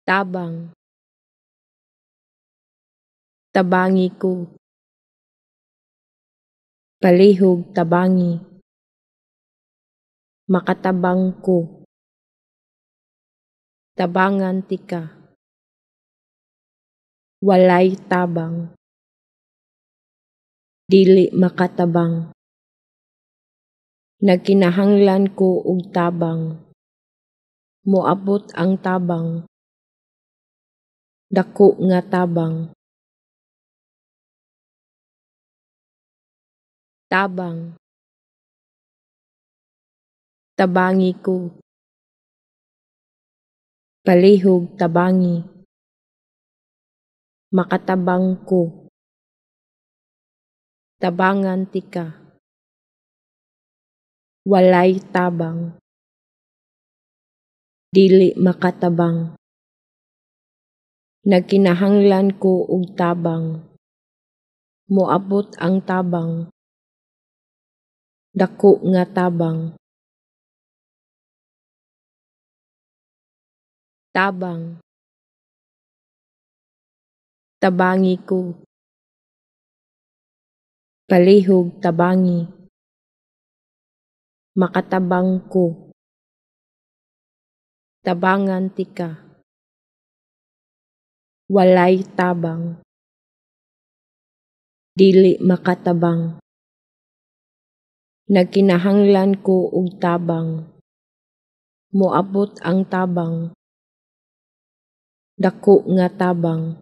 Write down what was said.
Tabang. Tabangi ko. Palihog tabangi. Makatabang ko. Tabangan tika. Walay tabang. Dili makatabang. Nagkinahanglan ko og tabang. Moabot ang tabang. Dako nga tabang. Tabang. Tabangi ko. Palihog tabangi. Makatabang ko. Tabangan tika. Walay tabang. Dili makatabang. Nagkinahanglan ko og tabang. Moabot ang tabang. Dako nga tabang. Tabang. Tabangi ko. Palihog tabangi. Makatabang ko. Tabangan tika. Walay tabang. Dili makatabang. Nagkinahanglan ko og tabang. Moabot ang tabang. Dako nga tabang.